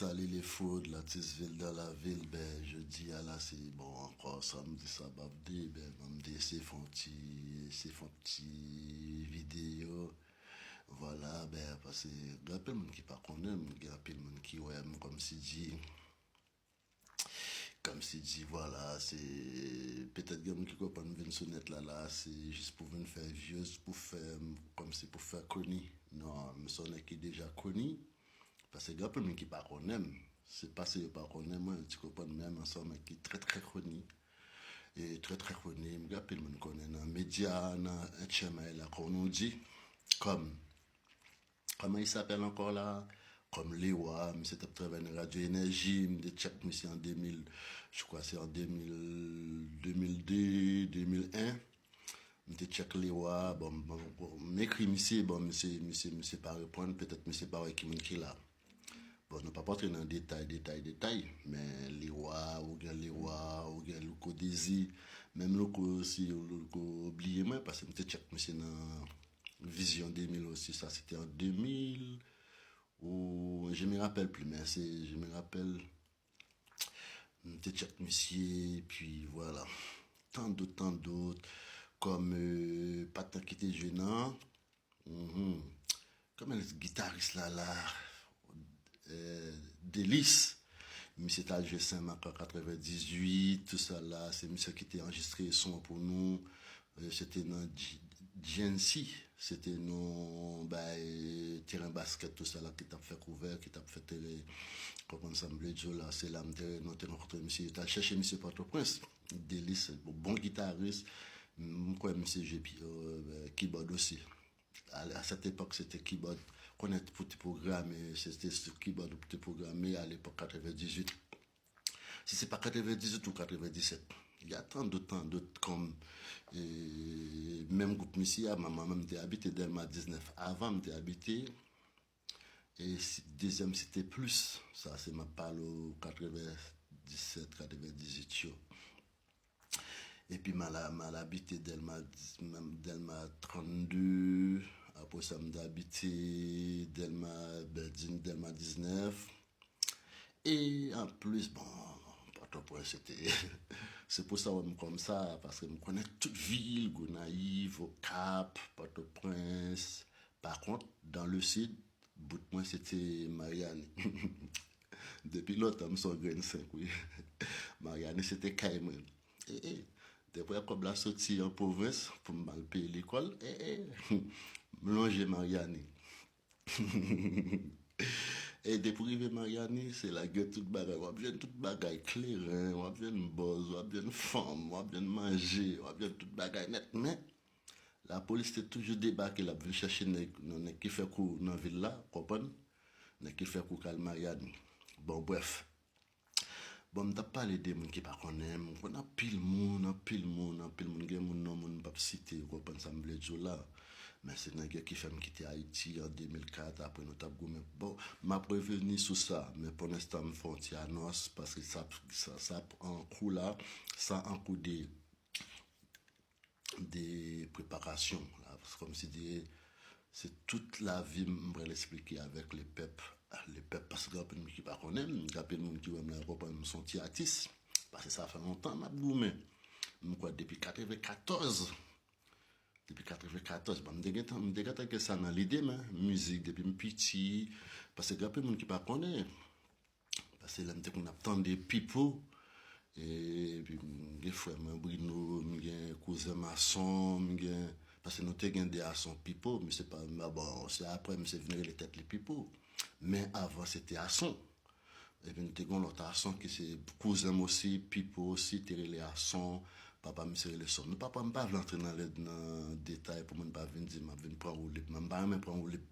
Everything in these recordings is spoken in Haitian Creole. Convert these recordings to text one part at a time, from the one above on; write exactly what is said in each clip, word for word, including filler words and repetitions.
Salut les food, l'artiste ville dans la ville. Ben, jodi a la, se bon ankò, sa m di sa m ap di, ben, m ap di se fon ti, se fon ti videyo. Vwala, ben, paske gen anpil moun ki pa konnen m, gen anpil moun ki wè m kòmsi di, kòmsi di, vwala, se, petèt gen moun ki konprann m vin sou nèt la, la, se jis pou vin fè views, pou fè, kòmsi pou fè koni. Non, m se yon nèg ki deja koni. Paske gen anpil moun ki pa konnen m. Se pa se yo pa konnen mwen, yo ti konprann, men mwen se yon nèg ki trè, trè koni. E trè, trè koni, m gen anpil moun konnen nan medya, nan H M I la, kòm nou di, kòm, kòman i sapèl ankò la? Kòm Lewa, misye t ap travay nan Radyo Enèji, m te tchèk misye an de mil, je crois se an de mil, de mil de, de mil en. M te tchèk Lewa, bon, bon, bon, m ekri misye, bon, misye, misye, misye pa reponn, petèt misye pa wè ki moun ki la. Bon, nou p ap antre nan detay, detay, detay, men Lewa, ou gen Lewa, ou gen Louko Dezi, menm Louko, si Louko bliye mwen, paske m te tchèk misye nan Vision de mil osi, sa se te an de mil, ou, je me rappelle plus, men se, je me rappelle, m te tchèk misye, epi vwala. Tan dòt, tan dòt, kòm, euh, patnè ki te jwe nan, mhm. Kòman gitaris la, la, euh, Delis. Misye t al jwe Senmak an katrevendizuit, tou sa la, se misye ki te anrejistre son an pou nou. Euh, se te nan G-, G N C, se te nan bay teren baskèt, tou sa la, ki t ap fè kouvè, ki t ap fè teren, konprann sa m vle di w la, se la m te, nou te rankontre misye, yo t al chèche misye Pòtoprens. Delis, bon, bon gitaris, m kwè misye jwe pi, euh, keyboard osi. A, a sèt epòk, se te keyboard, konnen pou te pwograme, se te sou keyboard ou te pwograme, a lepòk katrevendizuit. Si se pa katrevendizuit ou katrevendiset. Y a tan dòt, tan dòt kòm, e, menm gwoup misye a, manman mwen te abite Dèlma diznèf avan, m te abite, e si, dezyèm Site Plis, sa se m ap pale w katrevendiset, katrevendizuit yo. Epi m al, m al abite Dèlma, Dèlma trannde, apre sa m te abite Dèlma, Bèdin, Dèlma diznèf. E anplis, bon, Pòtoprens, se te, se pou sa w wè m kòmsa, paske m konnen tout vil, Gonayiv, Okap, Pòtoprens. Pa kont, dans le sud, bout mwen, se te Maryani. Depi lontan, m se yon grenn senk, wi. Maryani, se te kay mwen. E, e, depi kòb la soti an pwovens, pou m al peye lekòl, e, e, m lonje Maryani. E depi w rive Maryani, se la gen tout bagay. W ap jwenn tout bagay, kleren, w ap jwenn bòz, w ap jwenn fanm, w ap jwenn manje, w ap jwenn tout bagay nèt. Men, lapolis te toujou debake, l ap vin chèche nèg, nan nèg ki fè kou nan vil la, konprann? Nèg ki fè kou k al Maryani. Bon, brèf. Bon, m t ap pale de moun ki pa konnen m. M konn anpil moun, anpil moun, anpil moun. Gen moun, non moun m p ap site, ou konprann sa m vle di w la. Men se nèg yo ki fè m kite Ayiti an de mil kat, apre nou t ap goumen. Bon, m ap reveni sou sa, men pou lenstan, m fè yon ti anons, paske sa, sa, sa an kou la, sa an kou de de preparasyon. Kòmsi de, se tout lavi m, m pral esplike avèk le pèp, le pèp, paske gen anpil moun ki pa konnen m, gen anpil moun ki wè m la, yo konprann m se yon ti atis, paske sa fè lontan m ap goumen. M kwè depi katrevenkatòz, depi katrevenkatòz, bon, m te gentan, m te gentan gen sa nan lide m, mizik depi m piti, paske gen anpil moun ki pa konnen. Paske lè m te konn ap tande Pipo, e, epi m gen frè mwen Bruno, m gen kouzen Mason, m gen, paske nou te gen de Ason Pipo, misye pa, bon, se apre misye vin rele tèt li Pipo. Men avan se te Ason. Epi nou te gen yon lòt Ason ki se kouzen m osi, Pipo osi te rele Ason, papa misye rele Son. Nou papa m pa vle antre nan, nan detay pou moun pa vin di m ap vin pran woulib. Mwen m pa renmen pran woulib.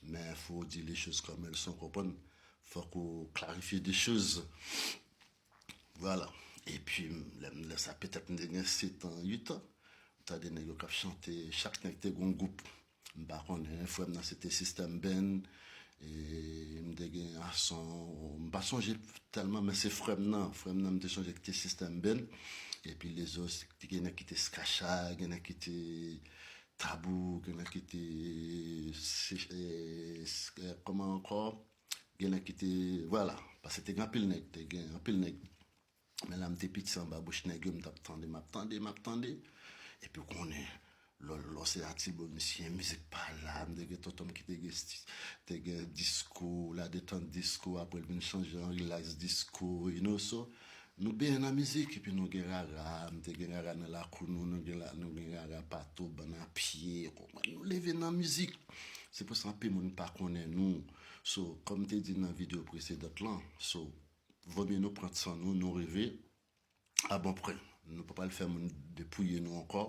Men fò w di les choses comme elles sont, konprann? Fòk ou klarifye de choz. Vwala. Epi, lè m, lè sa, petèt m te gen sèt an, uit an, m tande nèg yo k ap chante, chak nèg te gen yon gwoup. M pa konnen, frè m nan se te System Band, e m te gen Ason, m pa sonje tèlman, men se frè m nan, frè m nan m te sonje ki te System Band, epi lezòt, te gen nèg ki te Skacha, gen nèg ki te Tabou, gen nèg ki te, se, e, s-, e, kòman ankò? Gen nèg ki te, vwala. Paske te gen anpil nèg, te gen anpil nèg. Men la, m te piti anba bouch nèg yo, m t ap tande, m ap tande, m ap tande. Epi w konnen, lò, lò se Atibò, misye, mizik pa la, m te gen tonton m ki te gen sti-, te gen disko, la detant disko, apre l vin chanje an relax disko, you know, so, nou benyen nan mizik, epi nou gen rara, m te gen rara nan lakou nou, nou gen la, nou gen rara pato, bann a pye, w konprann, nou leve nan mizik. Se pou sa anpil moun pa konnen nou. So, kòm m te di nan videyo presedant lan, so, vomye nou pran san nou, nou rive a bon pwen. Nou pa pral fè moun depouye nou ankò.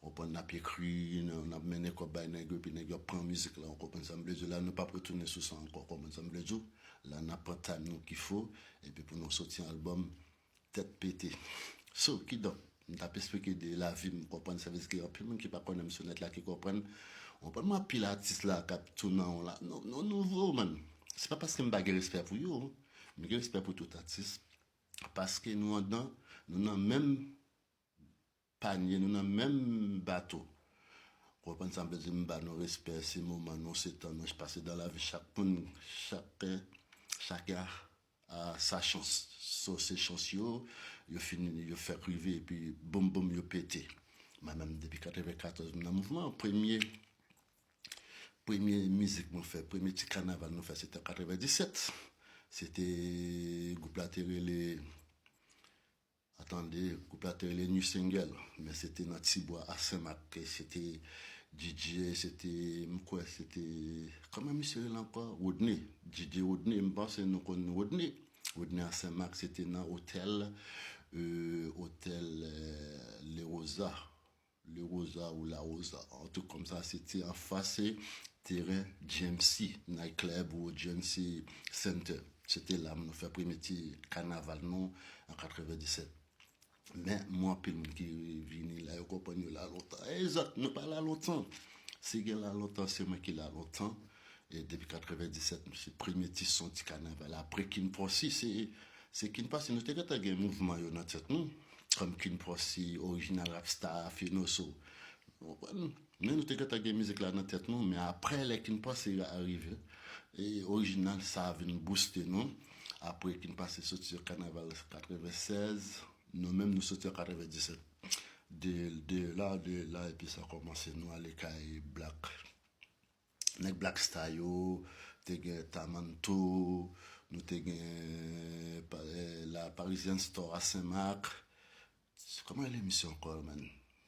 Ou konprann, n ap ekri, n ap mennen kòb bay nèg yo, epi nèg yo ap pran mizik la, ou konprann sa m vle di w la, nou p ap retounen sou sa ankò, ou konprann sa m vle di w. La, n ap pran time nou ki fo, epi pou nou soti yon albòm tèt pete. So, kidonk, m t ap esplike de lavi m, konprann, sa vle di gen anpil moun ki pa konnen m sou nèt la, ki konprann, ou konprann, mwen anpil atis la k ap tounen an la, nou, nou nouvo, man. Se pa paske m pa gen respè pou yo, m gen respè pou tout atis, paske nou andan, nou nan menm panye, nou nan menm bato. Ou konprann sa m vle di, m ba nou respè, se moman nou, se tan nou, paske dans la vie, chak moun, chak, chak a, a sa chans. So, se chans yo, yo fin, yo fèk rive, epi boum boum, yo pete. Mwen menm, depi katrevenkatòz, m nan mouvman. Premye, premye mizik mwen fè, premye ti kanaval nou fè, se te an katrevenndisèt. Se te, gwoup la te rele, atande, gwoup la te rele New Single, men se te nan Tibwa a Senmak, e se te D J, se te, m kwè, se te, kòman misye rele ankò? Rodney, D J Rodney, m panse nou konn Rodney. Rodney a Senmak, se te nan otèl, euh, otèl, euh, Le Rosa. Le Rosa ou La Rosa, yon trik kòmsa, se te anfas teren G M C Night Club ou G M C Center. Se te la nou fè premye ti kanaval nou an katrevenndisèt. Men, mwen anpil moun ki vini la, yo konprann yo la lontan. E zòt, nou pa la lontan. Si gen la lontan, se mwen ki la lontan. E depi katrevenndisèt, se premye ti son ti kanaval. Apre King Posse, se, se King Posse, nou te gentan gen mouvman yo nan tèt nou. Kòm King Posse, Original Rap Staff, you know, so. Ou konprann? Men nou te gentan gen mizik la nan tèt nou, men apre lè King Posse a rive, e Original sa vin booste nou. Apre King Posse soti an kanaval katrevennsèz, nou menm nou soti an katrevenndisèt. De, de la, de la, epi sa kòmanse, nou ale kay Black. Nèg Black Star yo, te gen Tamanto, nou te gen pa- eh, La Parisienne Store a Senmak. Kòman rele misye ankò, man?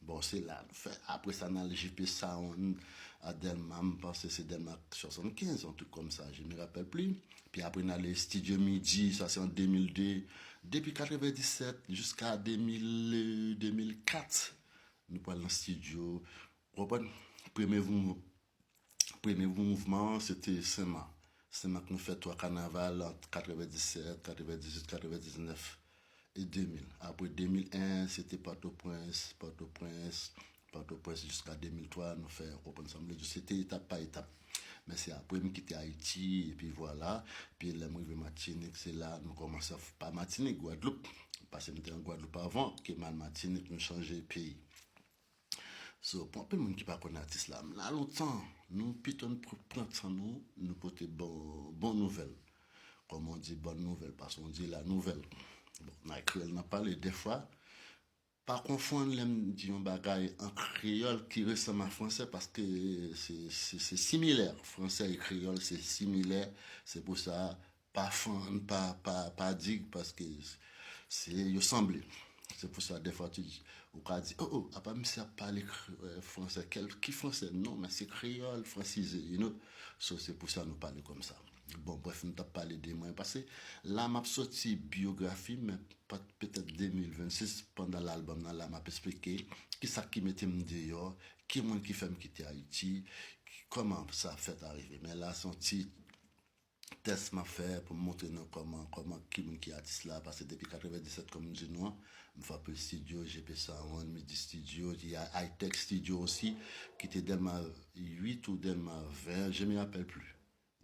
Bon, se la nou fè. Apre sa, n al G P Sound a Dèlma, m panse se Dèlma swasannkenz, yon trik kòmsa, je me rappelle plus. Pi apre, n ale Studio Midi, sa se an de mil de. Depi katrevenndisèt jiska de mil, de mil kat, nou pral nan estidyo. Ou konprann? Premye mou- Premye mouvman an, se te Senmak. Senmak nou fè twa kanaval ant katrevenndisèt, katrevenndizwit, katrevendiznèf e de mil. Apre de mil en, se te Pòtoprens, Pòtoprens, Pòtoprens jiska de mil twa, nou fè, ou konprann sa m vle di, se te etap pa etap. Men se apre m kite Ayiti, epi vwala. Pi lè m rive Matinik, se la nou kòmanse pa Matinik, Gwadloup. Paske m te an Gwadloup avan, ke m al Matinik, nou chanje peyi. So, pou anpil moun ki pa konn atis la, m la lontan, nou pito n pr- pran tan nou, nou pote bon, bon nouvèl. Kòm on di, bonne nouvelle, paske on di la nouvelle. Bon, nan kreyòl n ap pale, dèfwa, pa konfonn lè m di yon bagay an kreyòl ki resanm a fransè, paske se, se, se similè. Fransè e kreyòl, se similè. Se pou sa, pa fann, pa, pa, pa dig, paske se, yo sanble. Se pou sa, dèfwa, tu, ou ka di, oh, oh, apa misye ap pale kre- fransè, kèl, ki fransè? Non, men se kreyòl fransize, you know? So, se pou sa nou pale kòmsa. Bon, brèf, m t ap pale de mwen, paske la, m ap soti biyografi, men pa- petèt de mil vennsis, pandan lalbòm nan, la, m ap esplike kisa ki mete m deyò, ki moun ki fè m kite Ayiti, kòman sa fèt arive. Men la, se yon ti tès m ap fè pou m montre nou kòman, kòman, ki moun ki atis la, paske depi katrevenndisèt, kòm m di nou an, m fè anpil estidyo, G P Sound, Midi Studio, y a Hightech Studio osi, ki te Dèlma uit ou Dèlma ven, je me rappelle plus.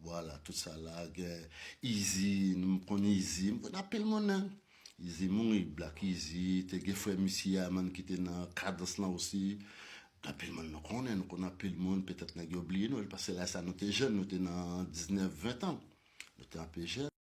Vwala, tout sa la, gen Easy, nou konn Easy, m konn anpil moun, hein. Easy mouri, Black Easy, te gen frè misye a, man, ki te nan Kadans lan osi. Anpil moun nou konnen, nou konn anpil moun, petèt nèg yo bliye nou, paske lè sa nou te jèn, nou te nan diznèf, ven tan. Nou te anpil jèn.